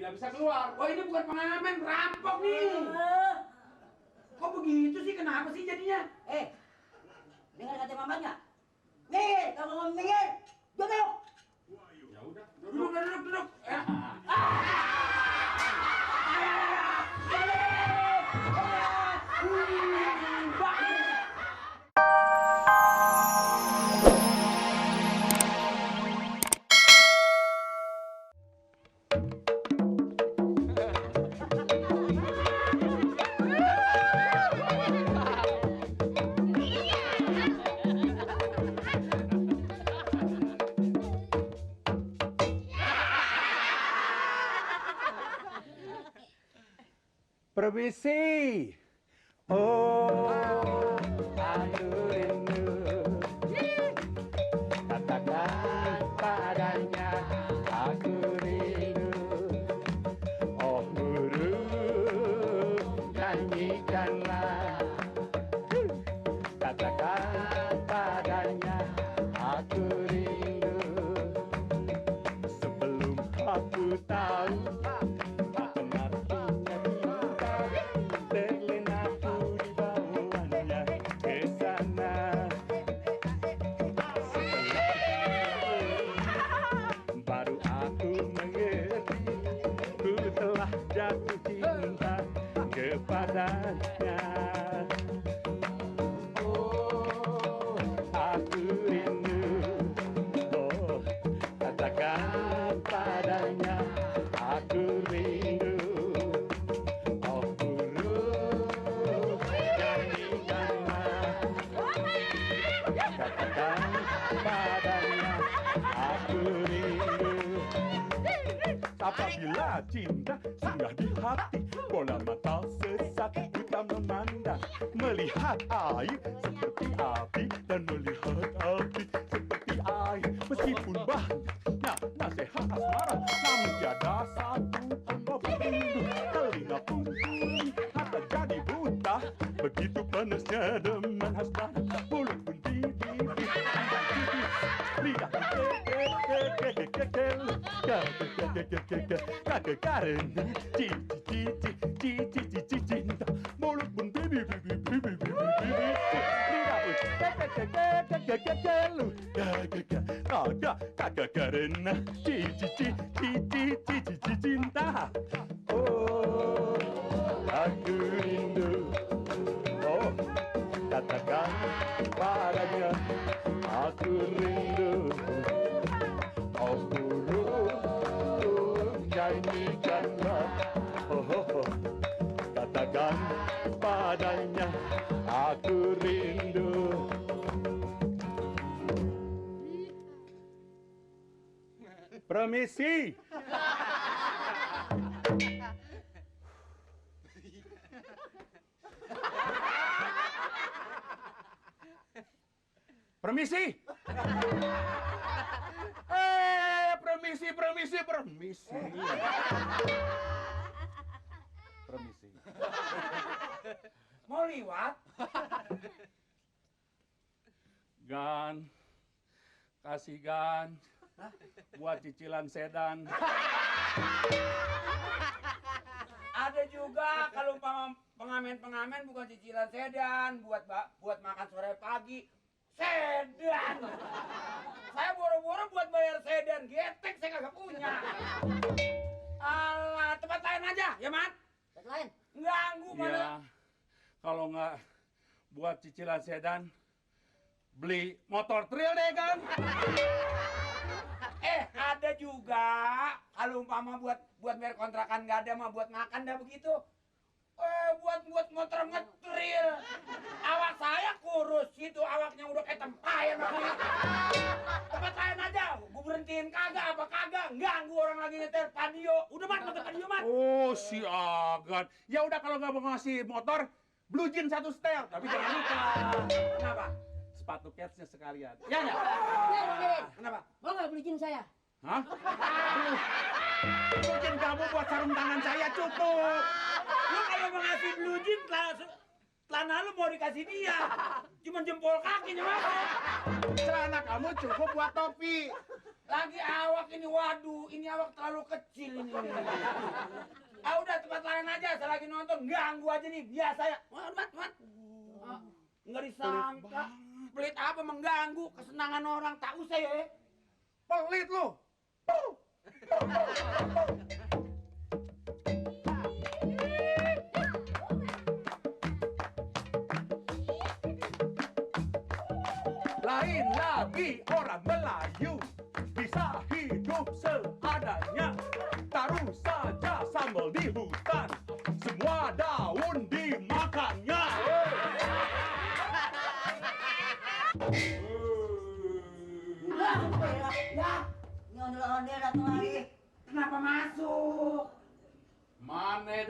nggak bisa keluar. Oh ini bukan pengamen, rampok nih. Kok begitu sih? Kenapa sih jadinya? Dengar kata mamanya. Minggir, kalau ngomong minggir, duduk. Ya udah, duduk. Permisi. Oh, aku rindu. Katakan padanya aku rindu. Oh burung, nyanyikanlah. Katakan padanya aku rindu. Sebelum aku tahu jatuh cinta kepadanya. Oh, aku rindu. Oh, katakan padanya aku rindu. Oh, burung, nyanyikanlah. Katakan padanya aku rindu. Apabila cinta singgah di hati, bola mata sesak kita memandang, melihat air seperti api dan melihat api seperti air. Meskipun banyak nasihat asmara, namun tiada satu pun rindu. Telinga pun hati jadi buta, begitu panasnya deman hasrat. Mulut pun tipis, lidah karena cinta, mulut pun lidah pun karena cinta. Oh, aku rindu. Oh, katakan padanya aku rindu. Oh burung, nyanyikanlah. Oh, katakan padanya aku rindu. Permisi. Permisi. Permisi. Mau liwat? Gan, kasih gan, buat cicilan sedan. Ada juga kalau pengamen bukan cicilan sedan, buat makan sore pagi. Sedan. Saya boro-boro buat bayar sedan, getek saya kagak punya. Alah, tempat lain aja, ya Mat? Tempat lain? Ganggu mana? Ya, kalau nggak buat cicilan sedan, beli motor trail deh kan. Ada juga kalau umpama buat bayar kontrakan nggak ada mah buat makan dah begitu. Buat motor ngetril. Awak saya kurus, itu awaknya udah kayak tempayan. Tempat lain aja, gue berhentiin kagak apa kagak, ganggu orang lagi nyetir Padio. Udah Mat, motor Padio Mat. Oh si Agan, ya udah kalau nggak mau ngasih motor, blue jean 1 setel, tapi jangan lupa. Kenapa? Sepatu Keds-nya sekalian. Ya nggak? Ya, Kenapa? mau nggak beli jin saya? Hah? Blue jean kamu buat sarung tangan saya cukup. Lu kalau mau ngasih blue jean, celana lu mau dikasih dia. Cuma jempol kakinya Mat. Celana kamu cukup buat topi. Lagi awak ini, waduh, ini awak terlalu kecil ini. Ah udah tempat lain aja, saya lagi nonton, ganggu aja nih, biasa ya. Mat. Nggak disangka, pelit apa mengganggu kesenangan orang, tak usah ya. Pelit lu. Lain lagi orang Melayu bisa hidup seadanya. Taruh saja sambal di hutan, semua daun dimakannya. Ya, ini ondel-ondel datang lagi. Kenapa masuk? Mane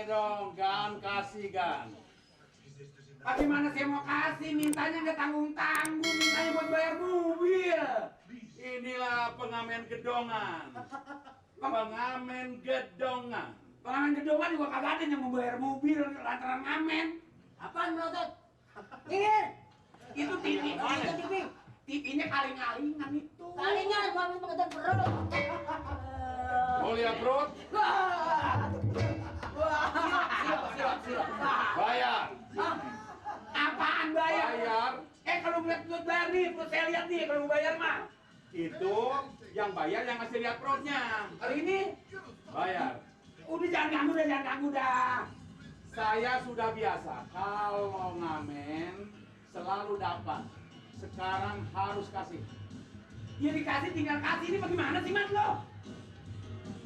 dong, gan kasih gan. Bagaimana saya mau kasih, mintanya nggak tanggung-tanggung, mintanya buat bayar mobil. Inilah pengamen gedongan. Pengamen gedongan. Pengamen gedongan juga kagak ada yang mau bayar mobil lantaran ngamen. Apaan melotot? Minggir. Itu TV. Itu TV. TV-nya kaling-kalingan itu. Kalingan, mau habis mengejar perut. Mau lihat perut? Siap. Bayar. Apaan bayar? Bayar. Kalau ngeliat perut bayar nih, perut saya lihat nih kalau mau bayar mah. Itu yang bayar yang ngasih lihat perutnya. Kalau ini, Bayar. udah jangan ganggu dah. Saya sudah biasa kalau ngamen selalu dapat. Sekarang harus kasih. Ya dikasih tinggal kasih, ini bagaimana sih mas lo?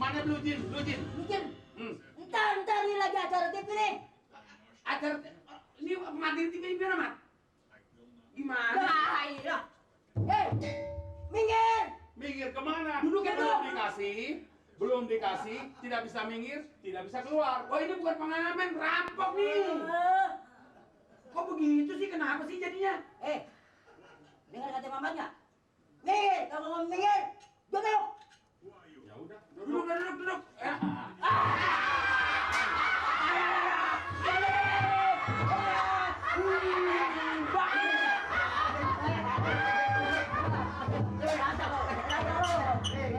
Mana blue jean? Mikir. Hmm. Entar ini lagi acara TV nih. Agar ini matiin TV ini mat? Gimana? Wah, iya. Minggir. Minggir kemana? Duduk ya, Belum dikasih, tidak bisa minggir, tidak bisa keluar. Oh ini bukan pengamen, rampok nih. Kok begitu sih? Kenapa sih jadinya? Dengar kata mamanya. Minggir, kalau mau minggir, duduk. Ya udah, Duduk.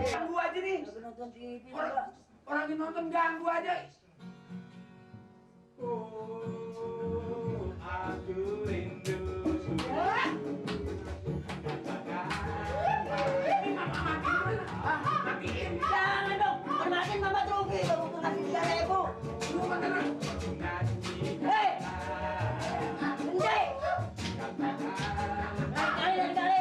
Ganggu aja nih. Lagi nonton TV Orang yang nonton ganggu aja. Oh, aku rindu. Matiin. Jangan dong, matiin mama rugi. Kamu tuh kasih 3.000. Hei, henti. Lain kali.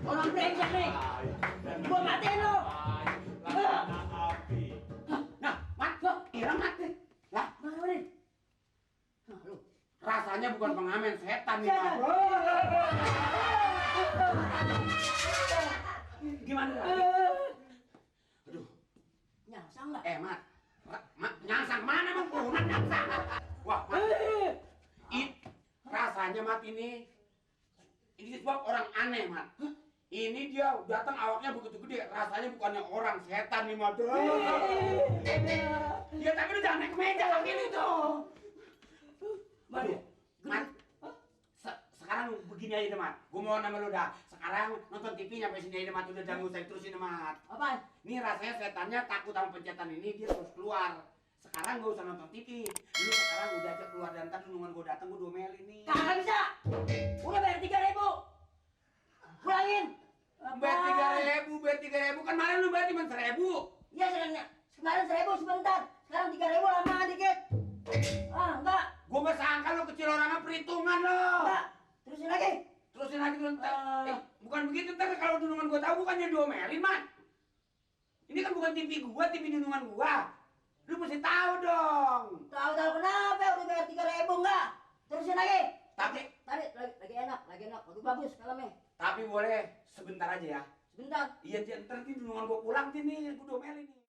Orang brengsek nih. Gua matiin lu. Nah, mat lo, hilang mat nih. Lah, Mana nih? lu rasanya bukan pengamen, setan nih mat. Gimana? Aduh, Nyasar nggak? mat. Nyangsang mana emang kurang nyangsang? Wah, mat. Rasanya mat ini sebab orang aneh mat. Ini dia datang awaknya begitu gede, rasanya bukannya orang, setan nih mat. Ya tapi lu jangan naik ke meja kaki lu tuh. Aduh, mat. Sekarang begini aja deh mat. Gua mau nama lu dah. Sekarang nonton TV nyampe sini aja mat, udah jangan usah terusin mat. Apaan? Ini rasanya setannya takut sama pencetan ini, dia terus keluar. Sekarang gak usah nonton TV. Lu sekarang udah aja keluar dan ntar nungguan gua datang gua domelin nih. Kagak bisa. Udah bayar 3.000. Pulangin. Bayar 3.000 kan malam lu bayar cuma 1.000. Iya sekarang 1.000 sebentar. Sekarang 3.000 lama dikit. Enggak. Gua gak sangka lu kecil orangnya perhitungan lo. Enggak. Terusin lagi. Terusin lagi terus ntar. Bukan begitu ntar kalau dunungan gua tahu bukannya diomelin mat. Ini kan bukan TV gua, TV dunungan gua. Lu mesti tahu dong. Tahu kenapa udah bayar 3.000 enggak? Terusin lagi. Tapi Lagi enak. Waduh bagus filmnya. tapi boleh sebentar aja ya. Sebentar. Iya ntar dunungan gua pulang sini gua domelin nih.